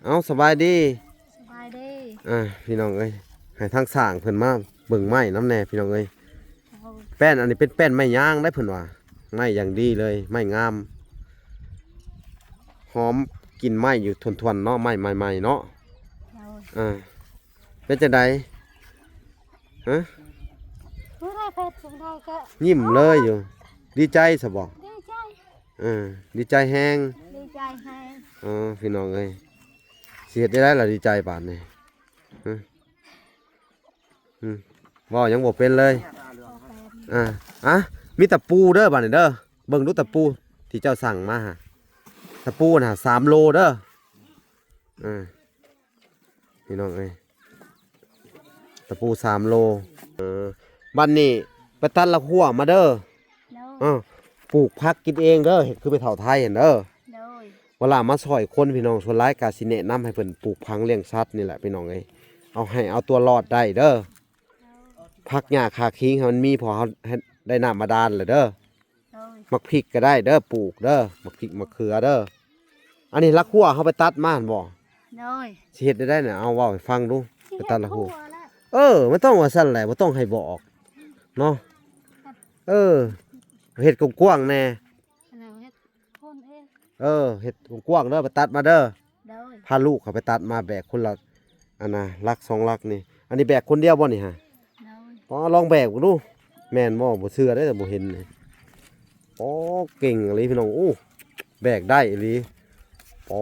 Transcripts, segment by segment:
ເອົ້າ ສະບາຍດີ ສະບາຍດີ ອ່າ ພີ່ນ້ອງເອີຍ ໃຫ້ທາງຊ່າງເພິ່ນມາເບິ່ງໄມ້ນຳແດ່ ພີ່ນ້ອງເອີຍ. ໂອ້ຍ ແປ້ນອັນນີ້ເປັນແປ້ນໄມ້ຍາງໄດ໋ ເພິ່ນວ່າ ໄມ້ຢ່າງດີເລີຍ ໄມ້ງາມ ຫອມກິ່ນໄມ້ຢູ່ທວນໆເນາະ ໄມ້ໃໝ່ໆເນາະ. ໂດຍ ອ່າ ເປັນຈັ່ງໃດ? ຮະ? ບໍ່ໄດ້ເຮັດຈັ່ງໃດກໍ ຍິ້ມເລີຍຢູ່ ດີໃຈຊະບໍ່? ດີໃຈ ເອີ ດີໃຈແຮງ ດີໃຈແຮງ. ອໍ ພີ່ນ້ອງເອີຍ ຊິເຮັດໄດ້ໃດລະ ດີໃຈບາດນີ້? ຮະ? ອືມ ເວົ້າຫຍັງບໍ່ເປັນເລີຍ. ບໍ່ເປັນ ອ່າ ອ່ະ ມີຕະປູເດີບາດນີ້ເດີ ເບິ່ງດູຕະປູທີ່ເຈົ້າສັ່ງມາຫາ ຕະປູນະ ສາມໂລເດີ. ອ່າ ພີ່ນ້ອງເອີຍ ຕະປູສາມໂລ. ເອີ ບັດນີ້ໄປຕັດລາກຮົ້ວມາເດີ. ໂດຍ ເອີ ປູກຜັກກິນເອງເດີ ເຮັດຄືແມ່ເຖົ້າໄທຫັ້ນເດີ. ໂດຍ ເວລາມາຊ່ອຍຄົນ ພີ່ນ້ອງ ສ່ວນຫຼາຍກະຊິແນະນຳໃຫ້ເພິ່ນປູກຝັງລ້ຽງສັດນີ້ແຫຼະ ພີ່ນ້ອງເອີຍ ເອົາໃຫ້ເອົາຕົວລອດໄດ້ເດີ. ໂດຍ ຜັກຫຍ້າຄາຄີງໃຫ້ມັນມີ ເພາະເຮົາໃຫ້ໄດ້ນ້ຳບາດານແຫຼະເດີ. ໂດຍ ໝາກພິກກໍໄດ້ເດີ ປູກເດີ ໝາກພິກໝາກເຂືອເດີ. ອັນນີ້ລາກຮົ້ວເຮົາໄປຕັດມາຫັ້ນບໍ່? ໂດຍ ຊິເຮັດໄດ້ໄດນະ ເອົາເວົ້າໃຫ້ຟັງດູ. ຊິເຮັດ ໄປຕັດລາກຮົ້ວ ເອີ ມັນຕ້ອງວ່າຊັ້ນແຫຼະ ບໍ່ຕ້ອງໃຫ້ບອກເນາະ. ເອີ ເຮັດກວ້າງໆແດ່ ເຮັດຄົນເອງ ເອີ ເຮັດກວ້າງໆເດີ ໄປຕັດມາເດີ. ໂດຍ ພາລູກເຂົາໄປຕັດມາ ແບກຄົນລະ ອັນນະ ຫຼັກສອງຫຼັກນີ້. ອັນນີ້ແບກຄົນດຽວບໍ່ນີ້ຫະ? ໂດຍ ອໍ ລອງແບກເບິ່ງດູ ແມ່ນບໍ່? ບໍ່ເຊື່ອເດ້ ບໍ່ເຫັນນີ້. ອໍ ເກັ່ງອີ່ຫຼີພີ່ນ້ອງ ໂອ້ ແບກໄດ້ອີ່ຫຼີ. ອໍ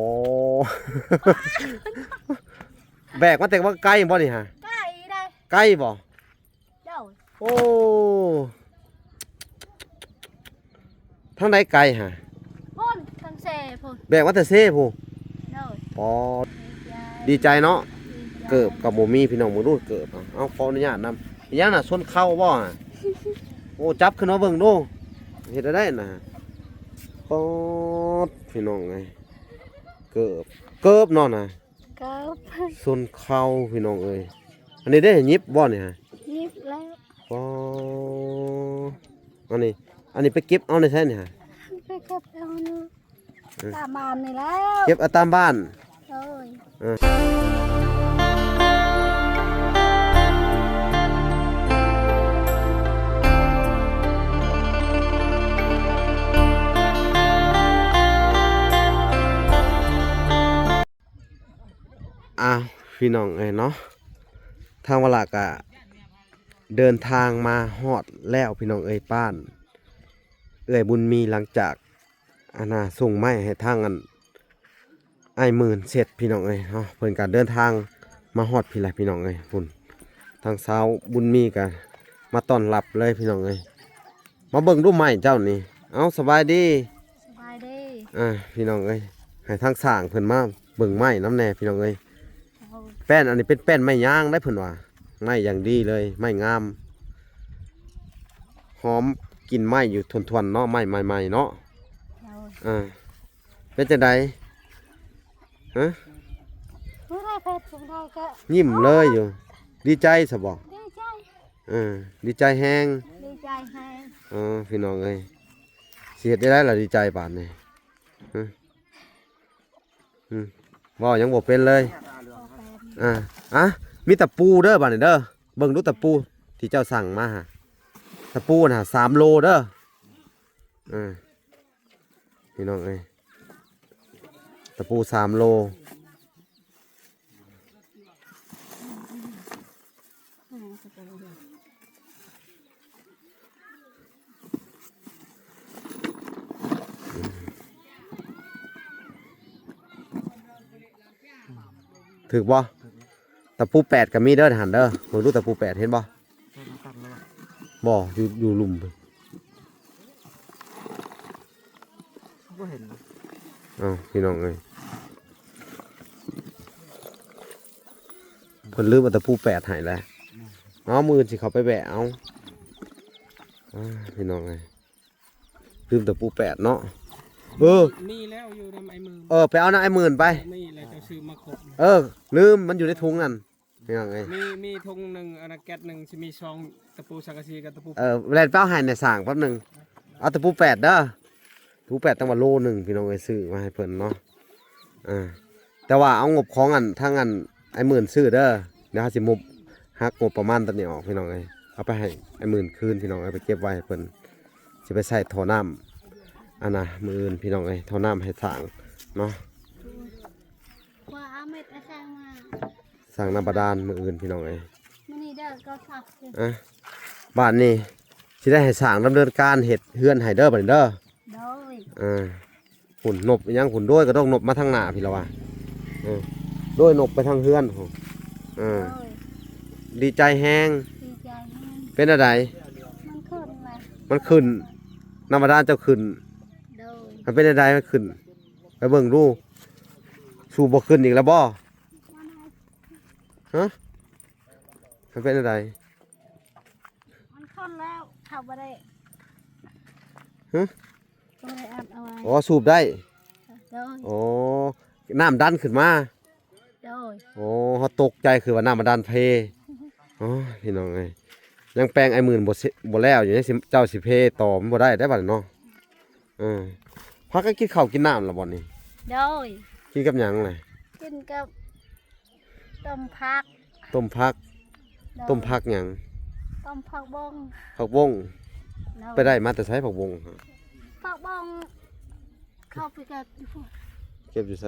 ແບກມາແຕ່ວ່າໄກບໍ່ນີ້ຫະ? ໄກໄດ໋ ໄກບໍ່? ໂດຍ ໂອ້ ທາງໃດໄກຫະ? ພຸ້ນ ທາງເຊພຸ້ນ ແບກມາແຕ່ເຊພຸ້ນ. ໂດຍ ອໍ ດີໃຈເນາະ ດີໃຈ ເກີບກໍບໍ່ມີ ພີ່ນ້ອງເບິ່ງດູເກີບ. ເອົາ ຂໍອະນຸຍາດນຳ ອີຫຍັງນະ ຊົນເຂົ່າບໍ່ຫະ? ໂອ້ ຈັບຂຶ້ນມາເບິ່ງດູ ເຮັດໄດ້ນະ. ປອດ ພີ່ນ້ອງເອີຍ ເກີບ ເກີບເນາະນະ. ເກີບ ຊົນເຂົ່າ ພີ່ນ້ອງເອີຍ. ອັນນີ້ເດ້ ຫຍິບບໍ່ນີ້ຫະ? ຫຍິບແລ້ວ. ອໍ ອັນນີ້ ອັນນີ້ໄປເກັບເອົາໃນໃສນີ້ຫະ? ໄປເກັບເອົາຢູ່ ເອີ ຕາມບ້ານນີ້ແລ້ວ ເກັບເອົາຕາມບ້ານ. ໂດຍ ເອີ ອ້າວ ພີ່ນ້ອງເອີຍເນາະ ທາງວາລະກະເດີນທາງມາຮອດແລ້ວ ພີ່ນ້ອງເອີຍ ບ້ານເອື້ອຍບຸນມີ. ຫຼັງຈາກ ອັນນ່າ ສົ່ງໄມ້ໃຫ້ທາງ ອັນ ອ້າຍໝື່ນເສັດ ພີ່ນ້ອງເອີຍເນາະ ເພິ່ນກະເດີນທາງມາຮອດພີ້ແຫຼະ ພີ່ນ້ອງເອີຍ. ພຸ້ນ ທາງສາວບຸນມີກະມາຕ້ອນຮັບເລີຍ ພີ່ນ້ອງເອີຍ. ມາເບິ່ງດູໄມ້ເຈົ້ານີ້. ເອົ້າ ສະບາຍດີ ສະບາຍດີ ອ່າ ພີ່ນ້ອງເອີຍ ໃຫ້ທາງຊ່າງເພິ່ນມາເບິ່ງໄມ້ນຳແດ່ ພີ່ນ້ອງເອີຍ. ໂອ້ຍ ແປ້ນອັນນີ້ເປັນແປ້ນໄມ້ຍາງໄດ໋ ເພິ່ນວ່າ ໄມ້ຢ່າງດີເລີຍ ໄມ້ງາມ ຫອມກິ່ນໄມ້ຢູ່ທວນໆເນາະ ໄມ້ໃໝ່ໆເນາະ. ໂດຍ ອ່າ ເປັນຈັ່ງໃດ? ຮະ? ບໍ່ໄດ້ເຮັດຈັ່ງໃດກໍ ຍິ້ມເລີຍຢູ່ ດີໃຈຊະບໍ່? ດີໃຈ ເອີ ດີໃຈແຮງ ດີໃຈແຮງ. ອໍ ພີ່ນ້ອງເອີຍ ຊິເຮັດໄດ້ໃດລະ ດີໃຈບາດນີ້? ຮະ? ອືມ ເວົ້າຫຍັງບໍ່ເປັນເລີຍ. ບໍ່ເປັນ ອ່າ ອ່ະ ມີຕະປູເດີບາດນີ້ເດີ ເບິ່ງດູຕະປູທີ່ເຈົ້າສັ່ງມາຫາ ຕະປູນະ ສາມໂລເດີ. ອ່າ ພີ່ນ້ອງເອີຍ ຕະປູສາມໂລ. ຖືກບໍ່? ຕະປູແປດກໍມີເດີຫັ້ນເດີ ເບິ່ງດູຕະປູແປດ ເຫັນບໍ່? ບໍ່ ຢູ່ ຢູ່ລຸ່ມພຸ້ນ ບໍ່ເຫັນ. ເອົ້າ ພີ່ນ້ອງເອີຍ ເພິ່ນລືມເອົາຕະປູແປດໃຫ້ແລ້ວ. ເອົາ ມື້ອື່ນຊິເຂົ້າໄປແວະເອົາ. ອ່າ ພີ່ນ້ອງເອີຍ ລືມຕະປູແປດເນາະ. ເອີ ມີແລ້ວຢູ່ນຳອ້າຍໝື່ນ. ເອີ ໄປເອົານຳອ້າຍໝື່ນໄປ. ມີແລ້ວ ເຈົ້າຊື້ມາຄົບ. ເອີ ລືມ ມັນຢູ່ໃນຖົງນັ້ນ ພີ່ນ້ອງເອີຍ. ມີ ມີຖົງໜຶ່ງ ອັນນັ້ນແກັດໜຶ່ງ ຊິມີສອງ ຕະປູສັງກະສີກັບຕະປູ. ເອີ ແລ່ນໄປເອົາໃຫ້ໃນຊ່າງແປັບໜຶ່ງ ເອົາຕະປູແປດເດີ ຕະປູແປດຕັ້ງວ່າໂລໜຶ່ງ ພີ່ນ້ອງເອີຍ ຊື້ມາໃຫ້ເພິ່ນເນາະ. ອ່າ ແຕ່ວ່າເອົາງົບຂອງອັນ ທາງອັນ ອ້າຍໝື່ນຊື້ເດີ. ດຽວເຮົາຊິມຸບ ຫັກງົບປະມານຕົວນີ້ອອກ ພີ່ນ້ອງເອີຍ. ເອົາໄປໃຫ້ອ້າຍໝື່ນຄືນ ພີ່ນ້ອງເອີຍ, ໄປເກັບໄວ້ໃຫ້ເພິ່ນ ຊິໄປໃສ່ທໍ່ນ້ຳ ອັນນ່າ ມື້ອື່ນ ພີ່ນ້ອງເອີຍ, ທໍ່ນ້ຳໃຫ້ສ້າງເນາະ. ວ່າເອົາເມັດໄປສ້າງມາ ສ້າງນ້ຳບາດານມື້ອື່ນ ພີ່ນ້ອງເອີຍ. ມື້ນີ້ເດີກໍສັບ ອ່ະ ບາດນີ້ຊິໄດ້ໃຫ້ຊ່າງດຳເນີນການເຮັດເຮືອນໃຫ້ເດີ ບາດນີ້ເດີ. ໂດຍ ອ່າ ພຸ້ນນົບອີ່ຫຍັງພຸ້ນ ໂດຍ ກະດົກນົບມາທາງໜ້າພີ້ລະວ່າ. ເອີ ໂດຍ ນົບໄປທາງເຮືອນພຸ້ນ. ເອີ ໂດຍ ດີໃຈແຮງ ດີໃຈແຮງ. ເປັນແນວໃດ? ມັນຂຶ້ນລະ ມັນຂຶ້ນ ນ້ຳບາດານເຈົ້າຂຶ້ນ. ໂດຍ ມັນເປັນແນວໃດ? ມັນຂຶ້ນ ໄປເບິ່ງດູ. ສູບບໍ່ຂຶ້ນອີກແລ້ວບໍ່? ຮະ? ມັນເປັນແນວໃດ? ມັນຂຶ້ນແລ້ວ ເຂົ້າບໍ່ໄດ້. ຮະ? ບໍ່ໄດ້ອັດເອົາໄວ້. ອໍ ສູບໄດ້. ໂດຍ ອໍ ນ້ຳດັນຂຶ້ນມາ. ໂດຍ ໂອ້ ເຮົາຕົກໃຈ ຄືວ່ານ້ຳມັນດັນເພ. ໂອ້ຍ ພີ່ນ້ອງເອີຍ ຍັງແປງອ້າຍໝື່ນບໍ່ເສ- ບໍ່ແລ້ວຢູ່ ຍັງຊິ ເຈົ້າຊິເພຕໍ່ ມັນບໍ່ໄດ້ໄດ໋ບາດນີ້ເນາະ. ເອີ ພາກັນກິນເຂົ້າກິນນ້ຳລະບໍ່ນີ້? ໂດຍ ກິນກັບຫຍັງລະ? ກິນກັບຕົ້ມຜັກ. ຕົ້ມຜັກ. ໂດຍ ຕົ້ມຜັກຫຍັງ? ຕົ້ມຜັກບົ້ງ. ຜັກບົ້ງ. ໂດຍ ໄປໄດ້ມາແຕ່ໃສຜັກບົ້ງ? ຜັກບົ້ງເຂົາໄປເກັບຢູ່ພຸ້ນ. ເກັບຢູ່ໃສ?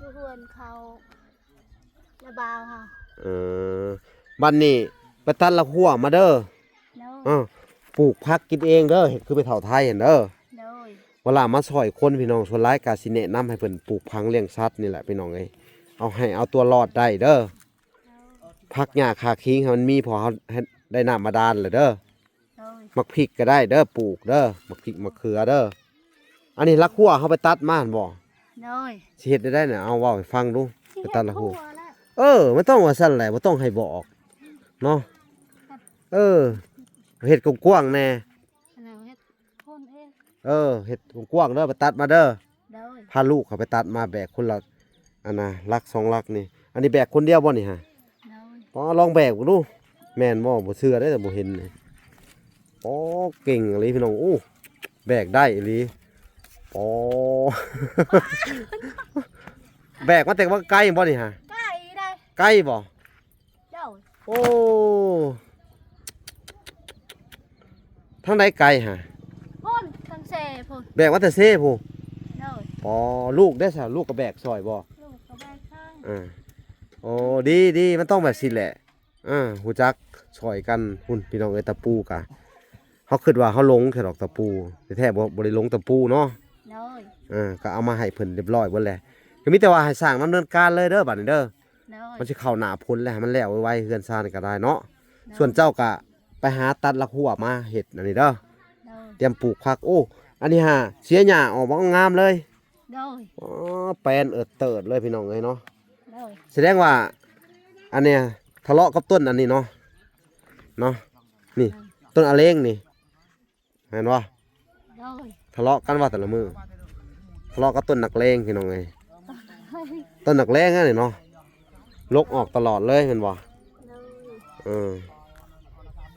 ຢູ່ເຮືອນເຂົາ ລະບ່າວເຮົາ. ເອີ ບັດນີ້ໄປຕັດລາກຮົ້ວມາເດີ. ໂດຍ ເອີ ປູກຜັກກິນເອງເດີ ເຮັດຄືແມ່ເຖົ້າໄທຫັ້ນເດີ. ໂດຍ ເວລາມາຊ່ອຍຄົນ ພີ່ນ້ອງ ສ່ວນຫຼາຍກະຊິແນະນຳໃຫ້ເພິ່ນປູກຝັງລ້ຽງສັດນີ້ແຫຼະ ພີ່ນ້ອງເອີຍ, ເອົາໃຫ້ເອົາຕົວລອດໄດ້ເດີ. ໂດຍ ຜັກຫຍ້າຂາຄີງໃຫ້ມັນມີ ເພາະເຮົາໃຫ້ໄດ້ນ້ຳບາດານແຫຼະເດີ. ໂດຍ ໝາກພິກກະໄດ້ເດີ ປູກເດີ ໝາກພິກໝາກເຂືອເດີ. ອັນນີ້ລາກຮົ້ວເຮົາໄປຕັດມາຫັ້ນບໍ່? ໂດຍ ຊິເຮັດແນວໃດນະ? ເອົາເວົ້າໃຫ້ຟັງດູ. ຊິເຮັດ ໄປຕັດລາກຮົ້ວ ຄົວແຫຼະ. ເອີ ມັນຕ້ອງວ່າຊັ້ນແຫຼະ ບໍ່ຕ້ອງໃຫ້ບອກເນາະ. ເອີ ເຮັດກວ້າງໆແດ່. ແລ້ວເຮັດຄົນເອງ. ເອີ ເຮັດກວ້າງໆເດີ ໄປຕັດມາເດີ. ໂດຍ ພາລູກເຂົາໄປຕັດມາ ແບກຄົນລະ ອັນນ່າ ຫຼັກສອງຫຼັກນີ້. ອັນນີ້ແບກຄົນດຽວບໍ່ນີ້ຫະ? ໂດຍ ອໍ ລອງແບກເບິ່ງດູ ແມ່ນບໍ່? ບໍ່ເຊື່ອເດ້ ບໍ່ເຫັນນີ້. ອໍ ເກັ່ງອີ່ຫຼີພີ່ນ້ອງ. ໂອ້ ແບກໄດ້ອີ່ຫຼີ. ອໍ ແບກມາແຕ່ວ່າໄກບໍ່ນີ້ຫະ? ໄກໄດ໋. ໄກບໍ່? ໂດຍ ໂອ້ ທາງໃດໄກຫະ? ພຸ້ນ ທາງເຊພຸ້ນ. ແບກມາແຕ່ເຊພຸ້ນ. ໂດຍ ອໍ ລູກເດ້ຊະ? ລູກກະແບກຊ່ອຍບໍ່? ລູກກະແບກຊ່ອຍ. ເອີ ໂອ້ ດີໆ ມັນຕ້ອງແບບຊີ້ແຫຼະ. ເອີ ຮູ້ຈັກຊ່ອຍກັນ. ພຸ້ນ ພີ່ນ້ອງເອີຍ ຕະປູກະ ເຮົາຄິດວ່າເຮົາຫຼົງແຄ່ດອກຕະປູ ແທ້ໆ ບໍ່ ບໍ່ໄດ້ຫຼົງຕະປູເນາະ. ໂດຍ ເອີ ກະເອົາມາໃຫ້ເພິ່ນຮຽບຮ້ອຍເບິດແຫຼະ. ກະມີແຕ່ວ່າໃຫ້ຊ່າງດຳເນີນການເລີຍເດີ ບາດນີ້ເດີ. ໂດຍ ມັນຊິເຂົ້າໜ້າຝົນແລ້ວ ໃຫ້ມັນແລ້ວໄວໆ ເຮືອນຊານກະໄດ້ເນາະ. ໂດຍ ສ່ວນເຈົ້າກະໄປຫາຕັດລາກຮົ້ວມາເຮັດອັນນີ້ເດີ. ໂດຍ ຕຽມປູກຜັກ. ໂອ້ ອັນນີ້ຫາເສຍຫຍ້າອອກບັກງາມເລີຍ. ໂດຍ ອໍ ແປນເອີດເຕີດເລີຍ ພີ່ນ້ອງເອີຍເນາະ. ໂດຍ ສະແດງວ່າອັນນີ້ທະເລາະກັບຕົ້ນອັນນີ້ເນາະ ເນາະ. ນີ້ ໂດຍ ຕົ້ນອາເລງນີ້ ແມ່ນບໍ່? ໂດຍ ທະເລາະກັນວ່າແຕ່ລະມື້ ທະເລາະກັບຕົ້ນນັກເລງ ພີ່ນ້ອງເອີຍ. ຕົ້ນນັກເລງອັນນີ້ເນາະ ລົກອອກຕະຫຼອດເລີຍແມ່ນບໍ່? ໂດຍ ເອີ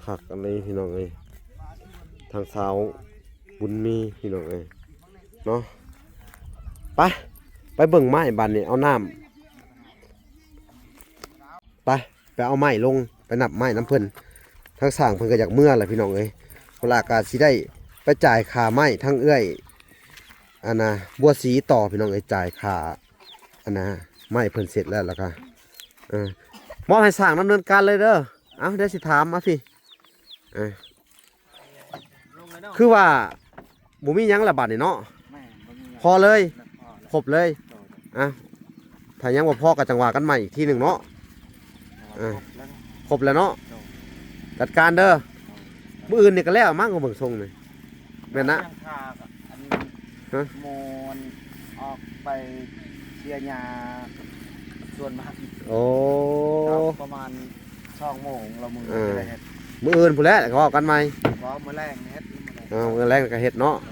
ຄັກອັນນີ້ ພີ່ນ້ອງເອີຍ ທາງສາວບຸນມີ ພີ່ນ້ອງເອີຍເນາະ. ໄປ ໄປເບິ່ງໄມ້ບາດນີ້ ເອົານ້ຳ ໄປ ໄປເອົາໄມ້ລົງ ໄປນັບໄມ້ນຳເພິ່ນ. ທາງຊ່າງເພິ່ນກະຢາກເມືອລະ ພີ່ນ້ອງເອີຍ. ເວລາກະຊິໄດ້ໄປຈ່າຍຄ່າໄມ້ທາງເອື້ອຍ ອັນນ່າ ບົວສີຕໍ່ ພີ່ນ້ອງເອີຍ ຈ່າຍຄ່າ ອັນນ່າ ໄມ້ເພິ່ນເສັດແລ້ວ ແລ້ວກະ ເອີ ມອບໃຫ້ຊ່າງດຳເນີນການເລີຍເດີ. ເອົາ ດຽວຊິຖາມມາພີ້ ເອີ ຄືວ່າບໍ່ມີຫຍັງລະບາດນີ້ເນາະ. ແມ່ນ ບໍ່ມີຫຍັງ ພໍເລີຍ ພໍແລ້ວ ຄົບເລີຍ. ໂດຍ ອ່ະ ຖ້າຍັງບໍ່ພໍກະຈັ່ງວ່າກັນໃໝ່ອີກທີໜຶ່ງເນາະ. ເອີ ຄົບແລ້ວເນາະ ຄົບແລ້ວເນາະ. ໂດຍ ຈັດການເດີ. ໂດຍ ມື້ອື່ນນີ້ກະແລ້ວມັ້ງ ເບິ່ງຊົງນີ້ ແມ່ນນະ. ຍັງຄາ ອັນ ຮະ? ໂມນອອກໄປເສຍຫຍ້າສວນບ້ານ. ໂອ້ ເຈົ້າ ປະມານສອງໂມງລະມື້ ເອີ ຈະໄດ້ເຮັດ. ມື້ອື່ນພຸ້ນແຫຼະ ກະເວົ້າກັນໃໝ່. ບໍ່ ມື້ແລງເຮັດ ມື້ແລງ. ເອີ ມື້ແລງກະເຮັດເນາະ. ໂດ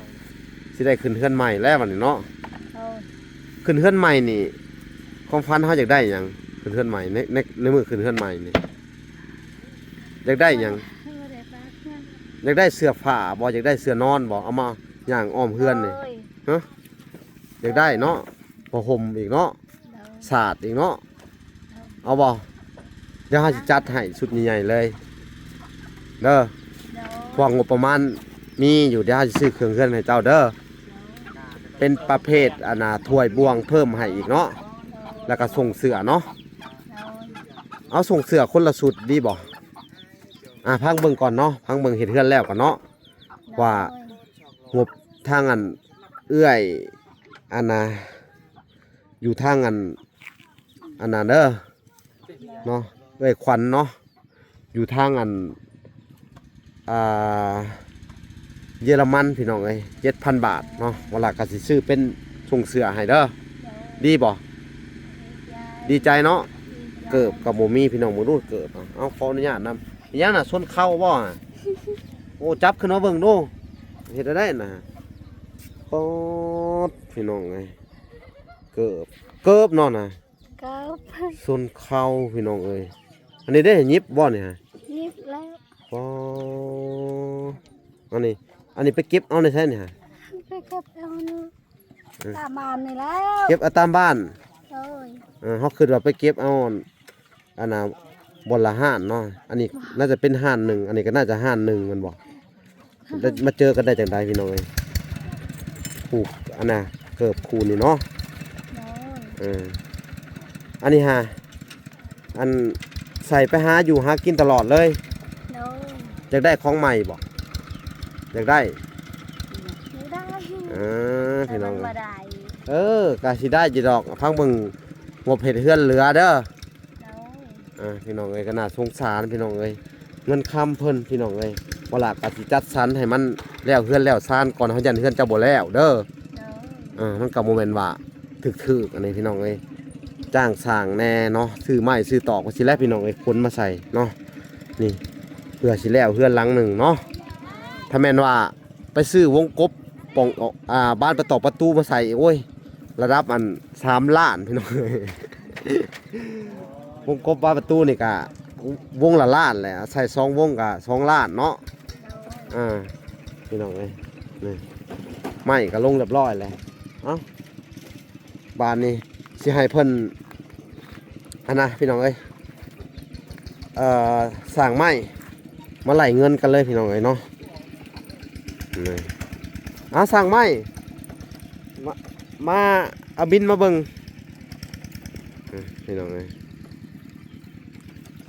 ຍ ຊິໄດ້ຂຶ້ນເຮືອນໃໝ່ແລ້ວບາດນີ້ເນາະ. ໂດຍ ຂຶ້ນເຮືອນໃໝ່ນີ້ ຄວາມຝັນເຮົາຢາກໄດ້ຫຍັງ? ຂຶ້ນເຮືອນໃໝ່ ໃນ ໃນ ໃນມື້ຂຶ້ນເຮືອນໃໝ່ນີ້ ຢາກໄດ້ຫຍັງ? ຢາກໄດ້ເສື້ອຜ້າບໍ່? ຢາກໄດ້ເສື້ອນອນບໍ່? ເອົາມາຍ່າງອ້ອມເຮືອນນີ້. ໂດຍ ຮະ? ຢາກໄດ້ເນາະ ຜ້າຫົ່ມອີກເນາະ. ໂດຍ ສາດອີກເນາະ ເອົາບໍ່? ດຽວເຮົາຊິຈັດໃຫ້ຊຸດໃຫຍ່ໆເລີຍເດີ. ໂດຍ ພວກງົບປະມານມີຢູ່ ດຽວເຮົາຊິຊື້ເຄື່ອງເຮືອນໃຫ້ເຈົ້າເດີ. ໂດຍ ເປັນປະເພດ ອັນນ່າ ຖ້ວຍບ່ວງເພີ່ມໃຫ້ອີກເນາະ ໂດຍ ແລ້ວກໍສົ່ງເສື້ອເນາະ. ໂດຍ ເອົາ ສົ່ງເສື້ອຄົນລະຊຸດດີບໍ່? ອ່າ ຟັງເບິ່ງກ່ອນເນາະ ຟັງເບິ່ງເຮັດເຮືອນແລ້ວກ່ອນເນາະ ໂດຍ ວ່າງົບທາງອັນເອື້ອຍ ອັນນ່າ ຢູ່ທາງອັນ ອັນນັ້ນເດີເນາະ ເອື້ອຍຂວັນເນາະ ຢູ່ທາງອັນ ອ່າ ເຢຍລະມັນ ພີ່ນ້ອງເອີຍ ເຈັດພັນບາດເນາະ. ວາລາກໍຊິຊື້ເປັນສົ່ງເສື້ອໃຫ້ເດີ ໂດຍ ດີບໍ່? ດີໃຈ ດີໃຈເນາະ ດີໃຈ. ເກີບກໍບໍ່ມີ ພີ່ນ້ອງ ເບິ່ງດູເກີບ. ເອົາ ຂໍອະນຸຍາດນຳ. ອີຫຍັງນະ? ຊົນເຂົ່າບໍ່? ໂອ້ ຈັບຂຶ້ນມາເບິ່ງດູ ເຮັດແນວໃດນະ? ປອດ ພີ່ນ້ອງເອີຍ ເກີບ ເກີບເນາະນະ. ເກີບ ຊົນເຂົ່າ ພີ່ນ້ອງເອີຍ. ອັນນີ້ເດ້ ຫຍິບບໍ່ນີ້ຫະ? ຫຍິບແລ້ວ. ປອດ ອັນນີ້ ອັນນີ້ໄປເກັບເອົາໃນໃສນີ້ຫະ? ໄປເກັບເອົາຢູ່ ເອີ ຕາມບ້ານນີ້ແຫຼ້ວ. ເກັບເອົາຕາມບ້ານ. ໂດຍ ເອີ ເຮົາຄິດວ່າໄປເກັບເອົາ ອັນນ່າ ບ່ອນລະຮ້ານເນາະ. ອັນນີ້ໜ້າຈະເປັນຮ້ານໜຶ່ງ ອັນນີ້ກໍໜ້າຈະຮ້ານໜຶ່ງ ແມ່ນບໍ່? ໄດ້ມາເຈີກັນໄດ້ຈັ່ງໃດ ພີ່ນ້ອງເອີຍ? ຜູ້ ອັນນ່າ ເກີບຄູ່ນີ້ເນາະ. ໂດຍ ເອີ ອັນນີ້ຫາ ອັນ ໃສ່ໄປຫາຢູ່ຫາກິນຕະຫຼອດເລີຍ. ໂດຍ ຢາກໄດ້ຂອງໃໝ່ບໍ່? ຢາກໄດ້ ຢາກໄດ້. ເອີ ພີ່ນ້ອງ ແຕ່ມັນບໍ່ໄດ້. ເອີ ກະຊິໄດ້ຢູ່ດອກ ຟັງເບິ່ງງົບເຮັດເຮືອນເຫຼືອເດີ. ໂດຍ ອ່າ ພີ່ນ້ອງເອີຍ ກໍໜ້າສົງສານ ພີ່ນ້ອງເອີຍ ເງິນຄຳເພິ່ນ ພີ່ນ້ອງເອີຍ. ບໍ່ລະກໍຊິຈັດສັນໃຫ້ມັນແລ້ວເຮືອນແລ້ວຊານກ່ອນ ເຮົາຢ້ານເຮືອນເຈົ້າບໍ່ແລ້ວເດີ. ໂດຍ ເອີ ມັນກໍບໍ່ແມ່ນວ່າຖືກໆ ອັນນີ້ ພີ່ນ້ອງເອີຍ ຈ້າງຊ່າງແດ່ເນາະ ຊື້ໄມ້ຊື້ຕອກວ່າຊີ້ແຫຼະ ພີ່ນ້ອງເອີຍ ຂົນມາໃສ່ເນາະ. ນີ້ ເພື່ອຊິແລ້ວເຮືອນຫຼັງໜຶ່ງເນາະ. ຖ້າແມ່ນວ່າ ໄປຊື້ວົງກົບປ່ອງ ອ່າ ບານປະຕອກປະຕູມາໃສ່ ໂອ້ຍ ລະດັບອັນ ສາມລ້ານ ພີ່ນ້ອງເອີຍ. ວົງກົບບານປະຕູນີ້ກະວົງລະລ້ານແຫຼະ ໃສ່ສອງວົງກະສອງລ້ານເນາະ. ອ່າ ພີ່ນ້ອງເອີຍ ນີ້ ໄມ້ກະລົງຮຽບຮ້ອຍແລ້ວ. ເອົ້າ ບາດນີ້ຊິໃຫ້ເພິ່ນ ອັນນະ ພີ່ນ້ອງເອີຍ ເອີ ສ້າງໄມ້ມາໄລ່ເງິນກັນເລີຍ ພີ່ນ້ອງເອີຍເນາະ. ນີ້ ເອົາ ສ້າງໄມ້ ມາ ມາເອົາບິນມາເບິ່ງ ເອີ ພີ່ນ້ອງເອີຍ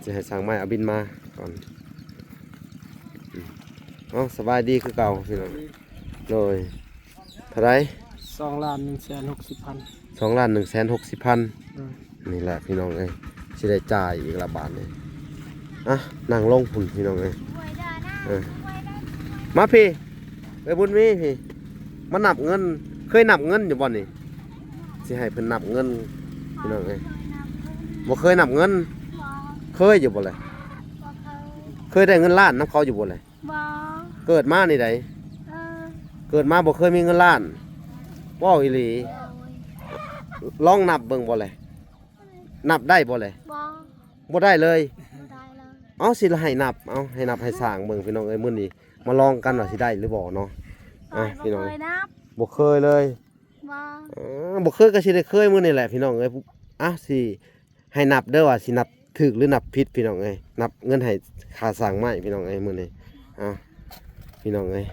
ຊິໃຫ້ສ້າງໄມ້ເອົາບິນມາກ່ອນ. ເອົາ ສະບາຍດີຄືເກົ່າ ພີ່ນ້ອງ. ໂດຍ ເທົ່າໃດ? ສອງລ້ານໜຶ່ງແສນຫົກສິບພັນ. ສອງລ້ານໜຶ່ງແສນຫົກສິບພັນ. ໂດຍ ນີ້ແຫຼະ ພີ່ນ້ອງເອີຍ ຊິໄດ້ຈ່າຍອີກລະບາດນີ້. ອ່ະ ນັ່ງລົງພຸ້ນ ພີ່ນ້ອງເອີຍ. ເອີ ມາພີ້ ເອີຍ ບຸນມີພີ້ ມານັບເງິນ. ເຄີຍນັບເງິນຢູ່ບໍ່ນີ້? ຊິໃຫ້ເພິ່ນນັບເງິນ ພີ່ນ້ອງເອີຍ. ບໍ່ເຄີຍນັບເງິນ? ບໍ່. ເຄີຍຢູ່ບໍ່ແລະ? ບໍ່ເຄີຍ. ເຄີຍໄດ້ເງິນລ້ານນຳເຂົາຢູ່ບໍ່ແລະ? ບໍ່. ເກີດມານີ້ໃດ? ເອີ ເກີດມາບໍ່ເຄີຍມີເງິນລ້ານ. ເວົ້າອີ່ຫຼີ? ໂດຍ. ລອງນັບເບິ່ງບໍ່ແລະ? ນັບໄດ້ບໍ່ແລະ? ບໍ່. ບໍ່ໄດ້ເລີຍ? ບໍ່ໄດ້ເລີຍ. ເອົາ ຊິໃຫ້ນັບ ເອົາ ໃຫ້ນັບໃຫ້ຊ່າງເບິ່ງ ພີ່ນ້ອງເອີຍ. ມື້ນີ້ມາລອງກັນວ່າຊິໄດ້ຫຼືບໍ່ເນາະ. ອ່ະ ພີ່ນ້ອງ ບໍ່ເຄີຍນັບ ບໍ່ເຄີຍເລີຍ. ບໍ່. ເອີ ບໍ່ເຄີຍກໍຊິໄດ້ເຄີຍມື້ນີ້ແຫຼະ ພີ່ນ້ອງເອີຍ. ອ່ະ ຊິ ໃຫ້ນັບເດີວ່າຊິນັບຖືກຫຼືນັບຜິດ ພີ່ນ້ອງເອີຍ. ນັບເງິນໃຫ້ຄ່າສ້າງໄມ້ ພີ່ນ້ອງເອີຍ ມື້ນີ້. ອ່ະ ພີ່ນ້ອງເອີຍ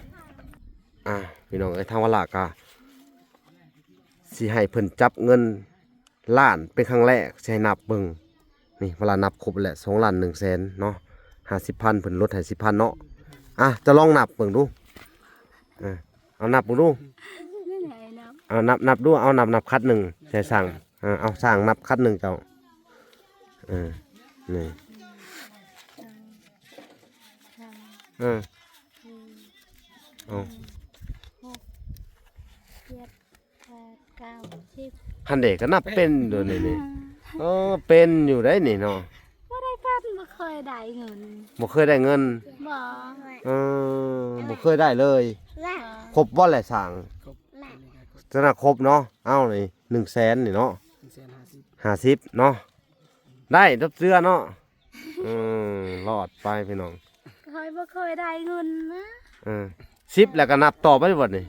ອ່ະ ພີ່ນ້ອງເອີຍ ທາງວາລາກະຊິໃຫ້ເພິ່ນຈັບເງິນລ້ານເປັນຄັ້ງແລກ ຊິໃຫ້ນັບເບິ່ງ. ນີ້ ວາລານັບຄົບແລ້ວ ສອງລ້ານໜຶ່ງແສນເນາະ ຫ້າສິບພັນ ເພິ່ນລົດໃຫ້ສິບພັນເນາະ. ອ່ະ ຈະລອງນັບເບິ່ງດູ. ເອີ ເອົານັບເບິ່ງດູ. ເອົານັບ ນັບດູ ເອົານັບ ນັບຄັດໜຶ່ງໃຫ້ຊ່າງ. ເອີ ເອົາຊ່າງນັບຄັດໜຶ່ງເຈົ້າ. ເອີ ນີ້ ເອີ ເອົາ ຫົກ ເຈັດ ແປດ ເກົ້າ ສິບ ຫັ້ນເດ ກໍນັບເປັນໂດຍນີ້. ເອີ ເປັນຢູ່ໄດ໋ນີ້ເນາະ. ບໍ່ໄດ້ເປັນ ບໍ່ເຄີຍໄດ້ເງິນ. ບໍ່ເຄີຍໄດ້ເງິນ? ບໍ່. ເອີ ບໍ່ເຄີຍໄດ້ເລີຍ. ບໍ່. ຄົບບໍ່ແຫຼະຊ່າງ? ຄົບ. ແມ່ນ. ຈະນະຄົບເນາະ. ເອົານີ້ ໜຶ່ງແສນນີ້ເນາະ ໜຶ່ງແສນຫ້າສິບ ຫ້າສິບເນາະ. ໄດ້ ຕົບເຊື່ອເນາະ. ເອີ ລອດໄປພີ່ນ້ອງ. ຂ້ອຍບໍ່ເຄີຍໄດ້ເງິນນະ. ເອີ ສິບແລ້ວກໍນັບຕໍ່ໄປບັດນີ້.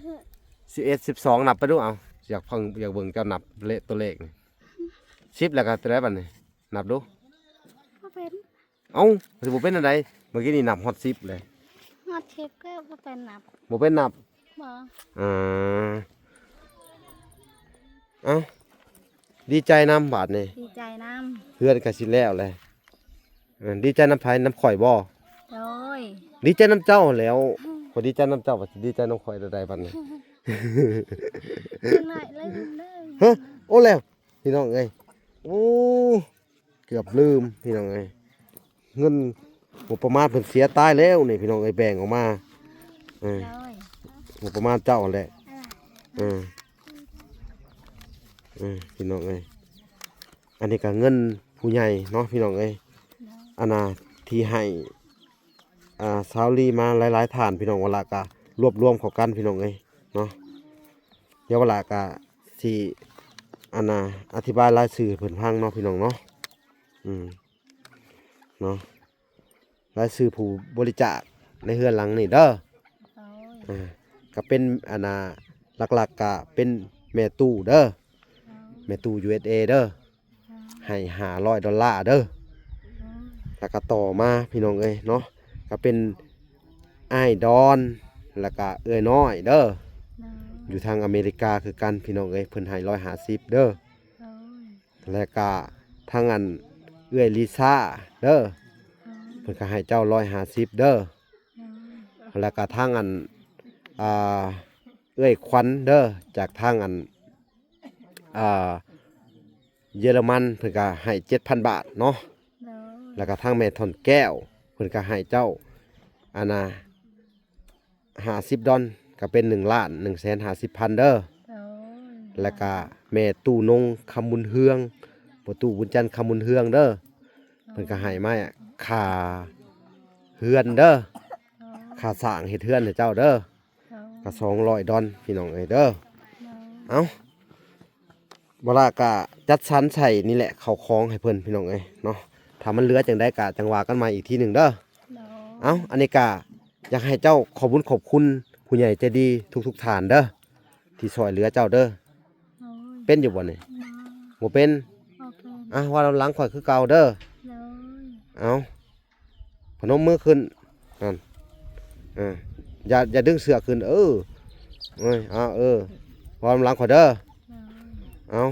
ສິບເອັດ ສິບສອງ ນັບໄປດູ. ເອົາ ຢາກຟັງ ຢາກເບິ່ງເຈົ້ານັບເລກ ຕົວເລກນີ້. ສິບແລ້ວກໍເທົ່າໃດບັດນີ້? ນັບດູ. ບໍ່ເປັນ. ເອົ້າ ຊິບໍ່ເປັນແນວໃດ? ເມື່ອກີ້ນີ້ນັບຮອດສິບເລີຍ. ຮອດສິບກໍບໍ່ເປັນນັບ. ບໍ່ເປັນນັບ? ບໍ່. ອ່າ ເອົ້າ ດີໃຈນຳບາດນີ້. ດີໃຈນຳ. ເຮືອນກໍຊິແລ້ວແຫຼະ. ເອີ ດີໃຈນຳໃຜ? ນຳຂ້ອຍບໍ່? ໂດຍ. ດີໃຈນຳເຈົ້າແລ້ວ. ຂ້ອຍດີໃຈນຳເຈົ້າ ວ່າຊິດີໃຈນຳຂ້ອຍແນວໃດບັດນີ້? ຈັ່ງໃດເລີຍເດີ. ຮະ? ໂອ້ ແລ້ວ ພີ່ນ້ອງເອີຍ ໂອ້ ເກືອບລືມພີ່ນ້ອງເອີຍ ເງິນງົບປະມານເພິ່ນເສຍຕາຍແລ້ວນີ້ພີ່ນ້ອງເອີຍ ແບ່ງອອກມາ ເອີ ໂດຍ ງົບປະມານເຈົ້າຫັ້ນແຫຼະ ເອີ ເອີ ເອີ ພີ່ນ້ອງເອີຍ ອັນນີ້ກໍເງິນຜູ້ໃຫຍ່ເນາະພີ່ນ້ອງເອີຍ ໂດຍ ອັນນ່າທີ່ໃຫ້ ອ່າ ຊາວລີມາຫຼາຍໆທ່ານພີ່ນ້ອງ ວາລະກະລວບລວມເຂົ້າກັນພີ່ນ້ອງເອີຍເນາະ ດຽວວາລະກະຊິ ອັນນ່າ ອະທິບາຍລາຍຊື່ໃຫ້ເພິ່ນຟັງເນາະພີ່ນ້ອງເນາະ ອືມ ເນາະ ລາຍຊື່ຜູ້ບໍລິຈາກໃນເຮືອນຫຼັງນີ້ເດີ ໂດຍ ອ່າ ກະເປັນ ອັນນ່າ ຫຼັກໆກະເປັນແມ່ຕູ້ເດີ ໂດຍ ແມ່ຕູ້ ຢູເອັສເອ ເດີ ໃຫ້ຫ້າຮ້ອຍດອນລາເດີ ແລ້ວກໍຕໍ່ມາພີ່ນ້ອງເອີຍເນາະ ກໍເປັນອ້າຍດອນ ແລ້ວກໍເອື້ອຍນ້ອຍເດີ ຢູ່ທາງອາເມລິກາຄືກັນພີ່ນ້ອງເອີຍ ເພິ່ນໃຫ້ຮ້ອຍຫ້າສິບເດີ ແລ້ວກໍທາງອັນເອື້ອຍລີຊາເດີ ເພິ່ນກໍໃຫ້ເຈົ້າຮ້ອຍຫ້າສິບເດີ ແລ້ວກໍທາງອັນ ອ່າ ເອື້ອຍຂວັນເດີ ຈາກທາງອັນ ອ່າ ເຢຍລະມັນ ເພິ່ນກໍໃຫ້ເຈັດພັນບາດເນາະ ໂດຍ ແລ້ວກໍທາງແມ່ທ່ອນແກ້ວ ເພິ່ນກໍໃຫ້ເຈົ້າ ອັນນ່າ ຫ້າສິບດອນ ກໍເປັນໜຶ່ງລ້ານໜຶ່ງແສນຫ້າສິບພັນເດີ ໂດຍ ແລ້ວກໍແມ່ຕູ້ນົງ ຄຳບຸນເຮືອງ ພໍ່ຕູ້ບຸນຈັນ ຄຳບຸນເຮືອງເດີ ໂດຍ ເພິ່ນກໍໃຫ້ມາຄ່າເຮືອນເດີ ໂດຍ ຄ່າສ້າງເຮັດເຮືອນໃຫ້ເຈົ້າເດີ ໂດຍ ກໍສອງຮ້ອຍດອນພີ່ນ້ອງເອີຍເດີ ໂດຍ ເອົ້າ ບໍ່ລະກະຈັດສັນໃສ່ນີ້ແຫຼະ ເຂົ້າຂອງໃຫ້ເພິ່ນພີ່ນ້ອງເອີຍເນາະ ຖ້າມັນເຫຼືອຈັ່ງໃດກະຈັ່ງວ່າກັນໃໝ່ອີກທີໜຶ່ງເດີ ໂດຍ ເອົ້າ ອັນນີ້ກະຢາກໃຫ້ເຈົ້າຂອບບຸນຂອບຄຸນຜູ້ໃຫຍ່ໃຈດີທຸກໆທ່ານເດີ ທີ່ຊ່ອຍເຫຼືອເຈົ້າເດີ ໂດຍ ເປັນຢູ່ບໍ່ນີ້? ບໍ່ ບໍ່ເປັນ ບໍ່ເປັນ ອ່ະ ເວົ້ານຳຫຼັງຂ້ອຍຄືເກົ່າເດີ ໂດຍ ເອົ້າ ພະນົມມືຂຶ້ນ ນັ້ນ ເອີ ຢ່າ ຢ່າດຶງເສື້ອຂຶ້ນ ເອີ ເອີຍ ເອົາ ເອີ ເວົ້ານຳຫຼັງຂ້ອຍເດີ ເອີ ເອົາ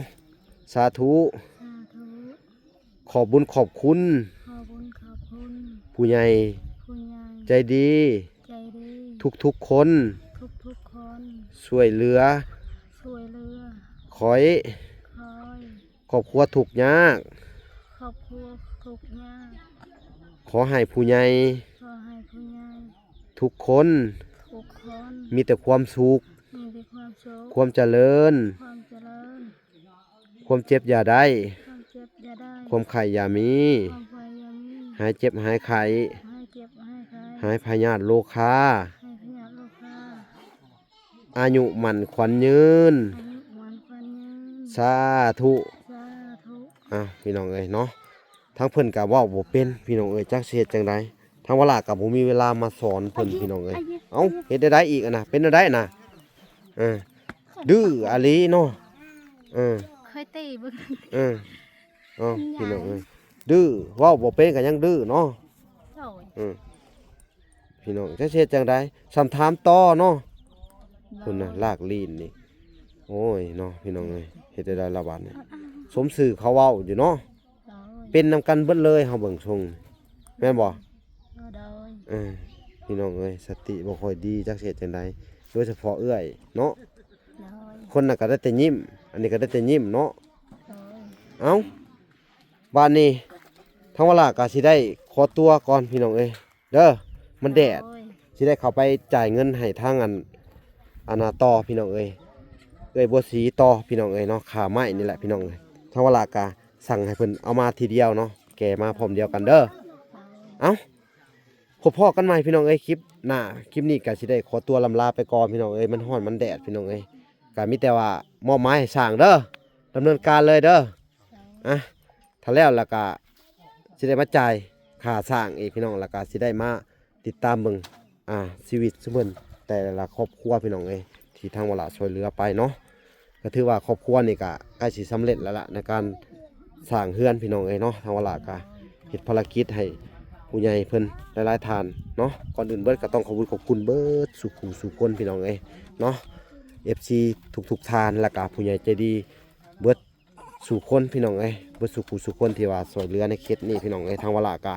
ສາທຸ ສາທຸ ຂອບບຸນຂອບຄຸນ ຂອບບຸນຂອບຄຸນ ຜູ້ໃຫຍ່ ຜູ້ໃຫຍ່ ໃຈດີ ໃຈດີ ທຸກໆຄົນ ທຸກໆຄົນ ຊ່ວຍເຫຼືອ ຊ່ວຍເຫຼືອ ຂ້ອຍ ຂ້ອຍ ຄອບຄົວທຸກຍາກ ຄອບຄົວທຸກຍາກ ຂໍໃຫ້ຜູ້ໃຫຍ່ ຂໍໃຫ້ຜູ້ໃຫຍ່ ທຸກຄົນ ທຸກຄົນ ມີແຕ່ຄວາມສຸກ ມີແຕ່ຄວາມສຸກ ຄວາມຈະເລີນ ຄວາມຈະເລີນ ຄວາມເຈັບຢ່າໄດ້ ຄວາມເຈັບຢ່າໄດ້ ຄວາມໄຂ້ຢ່າມີ ຄວາມໄຂ້ຢ່າມີ ຫາຍເຈັບຫາຍໄຂ້ ຫາຍເຈັບຫາຍໄຂ້ ຫາຍພະຍາດໂລຄາ ຫາຍພະຍາດໂລຄາ ອາຍຸໝັ້ນຂວັນຍືນ ອາຍຸໝັ້ນຂວັນຍືນ ສາທຸ ສາທຸ ອ້າວ ພີ່ນ້ອງເອີຍເນາະ ທາງເພິ່ນກະເວົ້າບໍ່ເປັນພີ່ນ້ອງເອີຍ ຈັກຊິເຮັດຈັ່ງໃດ ທາງວາລາກະບໍ່ມີເວລາມາສອນເພິ່ນພີ່ນ້ອງເອີຍ ເອົ້າ ເຮັດແນວໃດອີກຫັ້ນນະ ເປັນແນວໃດນະ ເອີ ດື້ອີ່ຫຼີເນາະ ເອີ ເຄີຍຕີເບິ່ງ ເອີ ເອົ້າ ພີ່ນ້ອງເອີຍ ດື້ ເວົ້າບໍ່ເປັນກະຍັງດື້ເນາະ ໂດຍ ເອີ ພີ່ນ້ອງ ຈັກຊິເຮັດຈັ່ງໃດ ສ່ຳຖາມຕໍ່ເນາະ ໂດຍ ພຸ້ນນະ ລາກລີ້ນນີ້ ໂອ້ຍເນາະ ພີ່ນ້ອງເອີຍ ເຮັດແນວໃດລະບາດນີ້ ສົມຊື່ເຂົາເວົ້າຢູ່ເນາະ ໂດຍ ເປັນນຳກັນເບິດເລີຍ ເຮົາເບິ່ງຊົງ ແມ່ນບໍ່? ໂດຍ ເອີ ພີ່ນ້ອງເອີຍ ສະຕິບໍ່ຄ່ອຍດີ ຈັກຊິເຮັດຈັ່ງໃດ ໂດຍສະເພາະເອື້ອຍເນາະ ໂດຍ ຄົນນັ້ນກໍໄດ້ແຕ່ຍິ້ມ ອັນນີ້ກໍໄດ້ແຕ່ຍິ້ມເນາະ ໂດຍ ເອົ້າ ບາດນີ້ ທາງວາລາກໍຊິໄດ້ຂໍຕົວກ່ອນ ພີ່ນ້ອງເອີຍ ເດີ ມັນແດດ ໂດຍ ຊິໄດ້ເຂົ້າໄປຈ່າຍເງິນໃຫ້ທາງອັນ ອັນນ່າ ຕໍ່ ພີ່ນ້ອງເອີຍ ເອື້ອຍບົວສີຕໍ່ ພີ່ນ້ອງເອີຍເນາະ ຄ່າໄມ້ນີ້ແຫຼະ ພີ່ນ້ອງເອີຍ ທາງວາລາກະສັ່ງໃຫ້ເພິ່ນເອົາມາທີດຽວເນາະ ແກ່ມາພ້ອມດຽວກັນເດີ ເອົ້າ ພົບພໍ້ກັນໃໝ່ ພີ່ນ້ອງເອີຍ ຄລິບໜ້າ ຄລິບນີ້ກະຊິໄດ້ຂໍຕົວລ່ຳລາໄປກ່ອນ ພີ່ນ້ອງເອີຍ ມັນຮ້ອນມັນແດດ ພີ່ນ້ອງເອີຍ ກະມີແຕ່ວ່າມອບໝາຍໃຫ້ຊ່າງເດີ ດຳເນີນການເລີຍເດີ ອ່ະ ຖ້າແລ້ວລະກະຊິໄດ້ມາຈ່າຍຄ່າສ້າງອີກພີ່ນ້ອງ ລະກະຊິໄດ້ມາຕິດຕາມເບິ່ງ ອ່າ ຊີວິດຊຸມເພິ່ນແຕ່ລະຄອບຄົວພີ່ນ້ອງເອີຍ ທີ່ທາງວາລາຊ່ວຍເຫຼືອໄປເນາະ ກະຖືວ່າຄອບຄົວນີ້ກະໃກ້ຊິສຳເລັດແລ້ວລະ ໃນການ ສ້າງເຮືອນພີ່ນ້ອງເອີຍເນາະ. ທາງວາລະກະເຮັດພາລະກິດໃຫ້ຜູ້ໃຫຍ່ເພິ່ນຫຼາຍໆທ່ານເນາະ. ກ່ອນອື່ນເບິດກໍຕ້ອງຂອບຄຸນຂອບຄຸນເບິດສູ່ຜູ້ສູ່ຄົນພີ່ນ້ອງເອີຍເນາະ, ເອັຟຊີທຸກໆທ່ານ ແລ້ວກະຜູ້ໃຫຍ່ໃຈດີເບິດສູ່ຄົນພີ່ນ້ອງເອີຍ, ເບິດສູ່ຜູ້ສູ່ຄົນທີ່ວ່າຊ່ວຍເຫຼືອໃນເຂດນີ້ພີ່ນ້ອງເອີຍ. ທາງວາລະກະ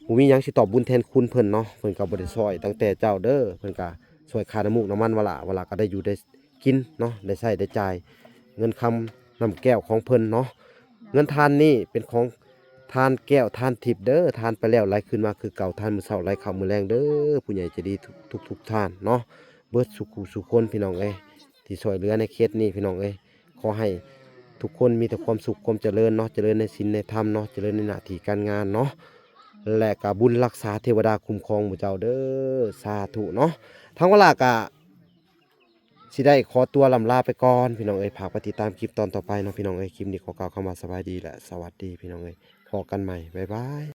ບໍ່ມີຫຍັງຊິຕອບບຸນແທນຄຸນເພິ່ນເນາະ, ເພິ່ນກໍບໍ່ໄດ້ຊ່ອຍຕັ້ງແຕ່ເຊົ້າເດີ້, ເພິ່ນກໍຊ່ອຍຄ່ານ້ຳມູກນ້ຳມັນວາລະ, ວາລະກໍໄດ້ຢູ່ໄດ້ ກິນເນາະ, ໄດ້ໃຊ້ໄດ້ຈ່າຍເງິນຄຳນ້ຳແກ້ວຂອງເພິ່ນເນາະ. ເງິນທານນີ້ເປັນຂອງທານແກ້ວທານທິບເດີ້, ທານໄປແລ້ວໄຫຼຄືນມາຄືເກົ່າ, ທານມື້ເຊົ້າໄຫຼຄ່ຳມື້ແລງເດີ້, ຜູ້ໃຫຍ່ໃຈດີທຸກໆທ່ານເນາະ, ເບິດສູ່ຜູ້ສູ່ຄົນພີ່ນ້ອງເອີຍ ທີ່ຊ່ວຍເຫຼືອໃນເຂດນີ້ພີ່ນ້ອງເອີຍ. ຂໍໃຫ້ທຸກຄົນມີແຕ່ຄວາມສຸກຄວາມຈະເລີນເນາະ, ຈະເລີນໃນສິນໃນທຳເນາະ, ຈະເລີນໃນໜ້າທີ່ການງານເນາະ, ແລະກະບຸນຮັກສາເທວະດາຄຸ້ມຄອງໝູ່ເຈົ້າເດີ້, ສາທຸເນາະ. ທາງວາລະກະ ຊິໄດ້ຂໍຕົວລ່ຳລາໄປກ່ອນພີ່ນ້ອງເອີຍ, ຝາກໄປຕິດຕາມຄລິບຕອນຕໍ່ໄປເນາະພີ່ນ້ອງເອີຍ. ຄລິບນີ້ຂໍກ່າວຄຳວ່າສະບາຍດີ ແລະ ສະຫວັດດີພີ່ນ້ອງເອີຍ, ພໍ້ກັນໃໝ່ ບາຍບາຍ.